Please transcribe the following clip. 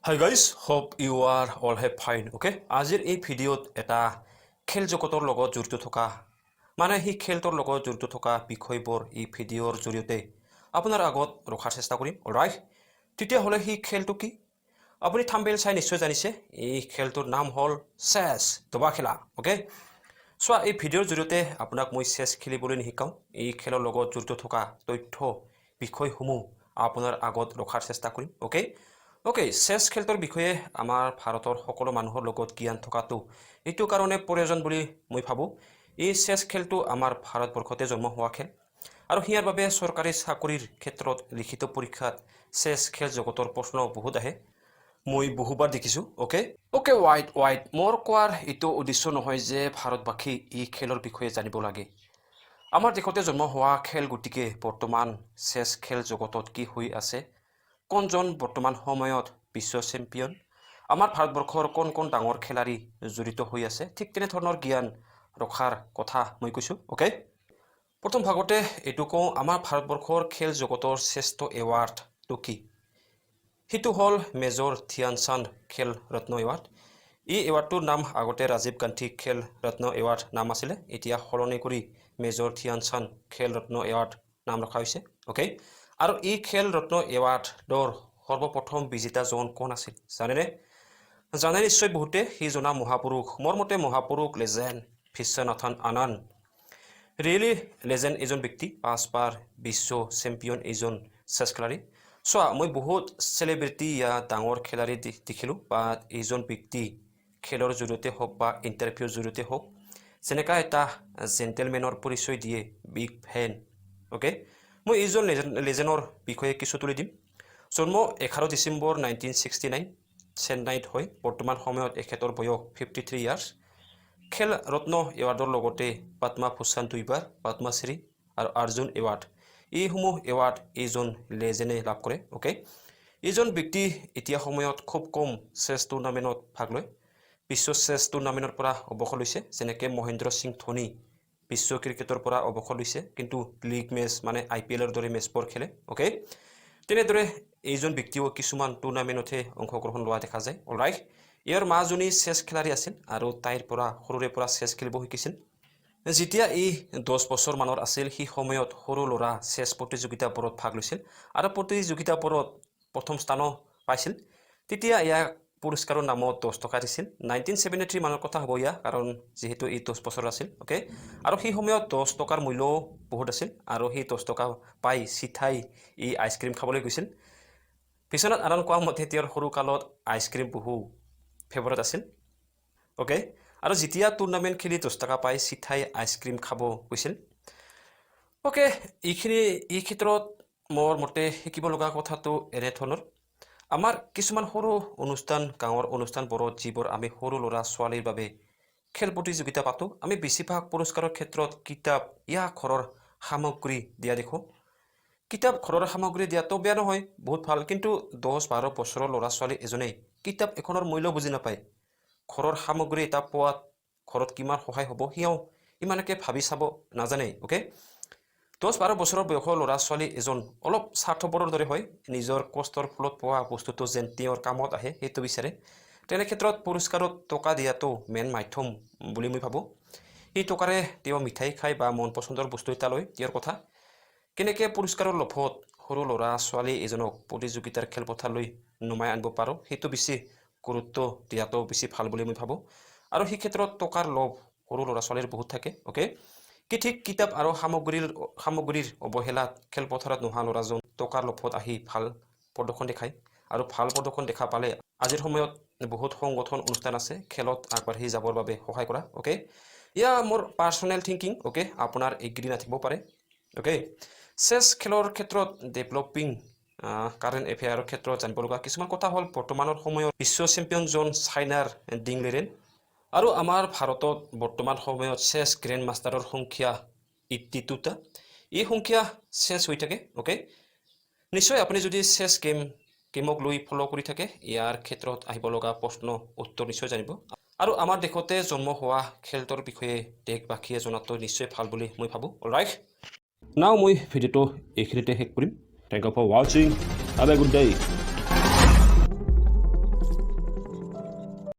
Hi guys, hope you are all have fine. Okay, আজিৰ এই ভিডিঅ'ত এটা খেল জগতৰ লগত জড়িত থকা, মানে সেই খেলটোৰ লগত জড়িত থকা বিষয়বোৰ এই ভিডিঅ'ৰ জৰিয়তে আপোনাৰ আগত ৰখাৰ চেষ্টা কৰিম। ৰাইট, তেতিয়াহ'লে সেই খেলটো কি আপুনি থাম্বনেইল চাই নিশ্চয় জানিছে। এই খেলটোৰ নাম হ'ল চেছ, দবা খেলা। অ'কে, চোৱা, এই ভিডিঅ'ৰ জৰিয়তে আপোনাক মই চেছ খেলিবলৈ নিশিকাওঁ। এই খেলৰ লগত জড়িত থকা তথ্য বিষয়সমূহ আপোনাৰ আগত ৰখাৰ চেষ্টা কৰিম। অ'কে, চেছ খেলটোৰ বিষয়ে আমাৰ ভাৰতৰ সকলো মানুহৰ লগত জ্ঞান থকাটো এইটো কাৰণে প্ৰয়োজন বুলি মই ভাবোঁ। এই চেছ খেলটো আমাৰ ভাৰতবৰ্ষতে জন্ম হোৱা খেল আৰু ইয়াৰ বাবে চৰকাৰী চাকৰিৰ ক্ষেত্ৰত লিখিত পৰীক্ষাত চেছ খেল জগতৰ প্ৰশ্ন বহুত আহে, মই বহুবাৰ দেখিছোঁ। অ'কে, ৱেইট ৱেইট, মোৰ কোৱাৰ এইটো উদ্দেশ্য নহয় যে ভাৰতবাসী এই খেলৰ বিষয়ে জানিব লাগে। আমাৰ দেশতে জন্ম হোৱা খেল, গতিকে বৰ্তমান চেছ খেল জগতত কি হৈ আছে, কোনজন বৰ্তমান সময়ত বিশ্ব চেম্পিয়ন, আমাৰ ভাৰতবৰ্ষৰ কোন কোন ডাঙৰ খেলাৰী জড়িত হৈ আছে, ঠিক তেনেধৰণৰ জ্ঞান ৰখাৰ কথা মই কৈছোঁ। অ'কে, প্ৰথম ভাগতে এইটো কওঁ, আমাৰ ভাৰতবৰ্ষৰ খেল জগতৰ শ্ৰেষ্ঠ এৱাৰ্ডটো কি? সেইটো হ'ল মেজৰ ধ্যানচান্দ খেল ৰত্ন এৱাৰ্ড। এই এৱাৰ্ডটোৰ নাম আগতে ৰাজীৱ গান্ধী খেল ৰত্ন এৱাৰ্ড নাম আছিলে, এতিয়া সলনি কৰি মেজৰ ধ্যানচান্দ খেল ৰত্ন এৱাৰ্ড নাম ৰখা হৈছে। অ'কে, আৰু এই খেল ৰত্ন এৱাৰ্ডৰ সৰ্বপ্ৰথম বিজেতাজন কোন আছিল জানেনে? জানে নিশ্চয় বহুতে। সিজনা মহাপুৰুষ, মোৰ মতে মহাপুৰুষ, legend Viswanathan Anand. Really legend এজন ব্যক্তি, পাঁচবাৰ বিশ্ব চেম্পিয়ন এইজন চেছ খেলাৰী। চোৱা, মই বহুত চেলিব্ৰিটি ইয়া ডাঙৰ খেলাৰী দেখিলোঁ বা এইজন ব্যক্তি খেলৰ জৰিয়তে হওক বা ইণ্টাৰভিউৰ জৰিয়তে হওক, যেনেকুৱা এটা জেণ্টেলমেনৰ পৰিচয় দিয়ে, বিগ ফেন। অ'কে, মই এইজন লেজেণ্ডৰ বিষয়ে কিছু তুলি দিম। জন্ম 11 ডিচেম্বৰ 1969 চেন্নাইত হয়। বৰ্তমান সময়ত এখেতৰ বয়স 53 ইয়াৰ্ছ। খেল ৰত্ন এৱাৰ্ডৰ লগতে পদ্মভূষণ দুইবাৰ, পদ্মশ্ৰী আৰু অৰ্জুন এৱাৰ্ড, এইসমূহ এৱাৰ্ড এইজন লেজেণ্ডে লাভ কৰে। অ'কে, এইজন ব্যক্তি এতিয়া সময়ত খুব কম চেছ টুৰ্ণামেণ্টত ভাগ লয়। বিশ্ব চেছ টুৰ্ণামেণ্টৰ পৰা অৱসৰ লৈছে, যেনেকৈ মহেন্দ্ৰ সিং ধোনী বিশ্ব ক্ৰিকেটৰ পৰা অৱসৰ লৈছে, কিন্তু লীগ মেচ মানে আইপিএলৰ দৰে মেচবোৰ খেলে। অ'কে, তেনেদৰে এইজন ব্যক্তিও কিছুমান টুৰ্ণামেণ্টতহে অংশগ্ৰহণ লোৱা দেখা যায়। অলৰাইট, ইয়াৰ মাজনী চেছ খেলাৰী আছিল আৰু তাইৰ পৰা সৰুৰে পৰা চেছ খেলিব শিকিছিল। যেতিয়া ই 10 বছৰমানৰ আছিল, সেই সময়ত সৰু ল'ৰা চেছ প্ৰতিযোগিতাবোৰত ভাগ লৈছিল আৰু প্ৰতিযোগিতাবোৰত প্ৰথম স্থানো পাইছিল। তেতিয়া ইয়াক পুৰস্কাৰৰ নামত 10 টকা দিছিল। 1973 মানৰ কথা হ'ব ইয়া, কাৰণ যিহেতু ই 10 বছৰ আছিল। অ'কে, আৰু সেই সময়ত 10 টকাৰ মূল্যও বহুত আছিল আৰু সেই 10 টকা পাই চিধাই ই আইচক্ৰীম খাবলৈ গৈছিল। বিশ্বনাথ আনন্দ কোৱা মতে তেওঁৰ সৰুকালত আইচক্ৰীম বহু ফেভৰেট আছিল। অ'কে, আৰু যেতিয়া টুৰ্ণামেণ্ট খেলি 10 টকা পাই চিধাই আইচক্ৰীম খাব গৈছিল। অ'কে, এইখিনি এই ক্ষেত্ৰত মোৰ মতে শিকিব লগা কথাটো এনেধৰণৰ। আমাৰ কিছুমান সৰু অনুষ্ঠান, গাঁৱৰ অনুষ্ঠানবোৰত যিবোৰ আমি সৰু ল'ৰা ছোৱালীৰ বাবে খেল প্ৰতিযোগিতা পাতোঁ, আমি বেছিভাগ পুৰস্কাৰৰ ক্ষেত্ৰত কিতাপ ইয়া ঘৰৰ সামগ্ৰী দিয়া দেখোঁ। কিতাপ, ঘৰৰ সামগ্ৰী দিয়াটো বেয়া নহয়, বহুত ভাল। কিন্তু 10-12 বছৰৰ ল'ৰা ছোৱালী এজনে কিতাপ এখনৰ মূল্য বুজি নাপায়। ঘৰৰ সামগ্ৰী এটা পোৱাত ঘৰত কিমান সহায় হ'ব, সিও ইমানকৈ ভাবি চাব নাজানে। অ'কে, 10-12 বছৰৰ বয়সৰ ল'ৰা ছোৱালী এজন অলপ স্বাৰ্থপৰৰ দৰে হয়। নিজৰ কষ্টৰ ফলত পোৱা বস্তুটো যেন তেওঁৰ কামত আহে, সেইটো বিচাৰে। তেনে ক্ষেত্ৰত পুৰস্কাৰত টকা দিয়াটো মেইন মাধ্যম বুলি মই ভাবোঁ। সেই টকাৰে তেওঁ মিঠাই খায় বা মন পচন্দৰ বস্তু এটা লয়, তেওঁৰ কথা। কেনেকৈ পুৰস্কাৰৰ লোভত সৰু ল'ৰা ছোৱালী এজনক প্ৰতিযোগিতাৰ খেলপথাৰলৈ নমাই আনিব পাৰোঁ, সেইটো বেছি গুৰুত্ব দিয়াটো বেছি ভাল বুলি মই ভাবোঁ। আৰু সেই ক্ষেত্ৰত টকাৰ লোভ সৰু ল'ৰা ছোৱালীৰ বহুত থাকে। অ'কে, কি ঠিক কিতাপ আৰু সামগ্ৰীৰ অৱহেলাত খেলপথাৰত নোহোৱা ল'ৰাজন টকাৰ লোভত আহি ভাল প্ৰদৰ্শন দেখায়। আৰু ভাল প্ৰদৰ্শন দেখা পালে আজিৰ সময়ত বহুত সংগঠন, অনুষ্ঠান আছে খেলত আগবাঢ়ি যাবৰ বাবে সহায় কৰা। অ'কে, এয়া মোৰ পাৰ্চনেল থিংকিং। অ'কে, আপোনাৰ এগ্ৰী নাথাকিব পাৰে। অ'কে, চেছ খেলৰ ক্ষেত্ৰত ডেভেলপিং কাৰেণ্ট এফেয়াৰৰ ক্ষেত্ৰত জানিব লগা কিছুমান কথা হ'ল, বৰ্তমানৰ সময়ত বিশ্ব চেম্পিয়নজন চাইনাৰ ডিং লিৰেন আৰু আমাৰ ভাৰতত বৰ্তমান সময়ত চেছ গ্ৰেণ্ড মাষ্টাৰৰ সংখ্যা 82টা। এই সংখ্যা চেঞ্জ হৈ থাকে। অ'কে, নিশ্চয় আপুনি যদি চেছ গেমক লৈ ফ'ল' কৰি থাকে, ইয়াৰ ক্ষেত্ৰত আহিব লগা প্ৰশ্ন উত্তৰ নিশ্চয় জানিব। আৰু আমাৰ দেশতে জন্ম হোৱা খেলটোৰ বিষয়ে দেশবাসীয়ে জনাটো নিশ্চয় ভাল বুলি মই ভাবোঁ। ৰাইট নাও মই ভিডিঅ'টো এইখিনিতে শেষ কৰিম। Thank you for watching, have a good day.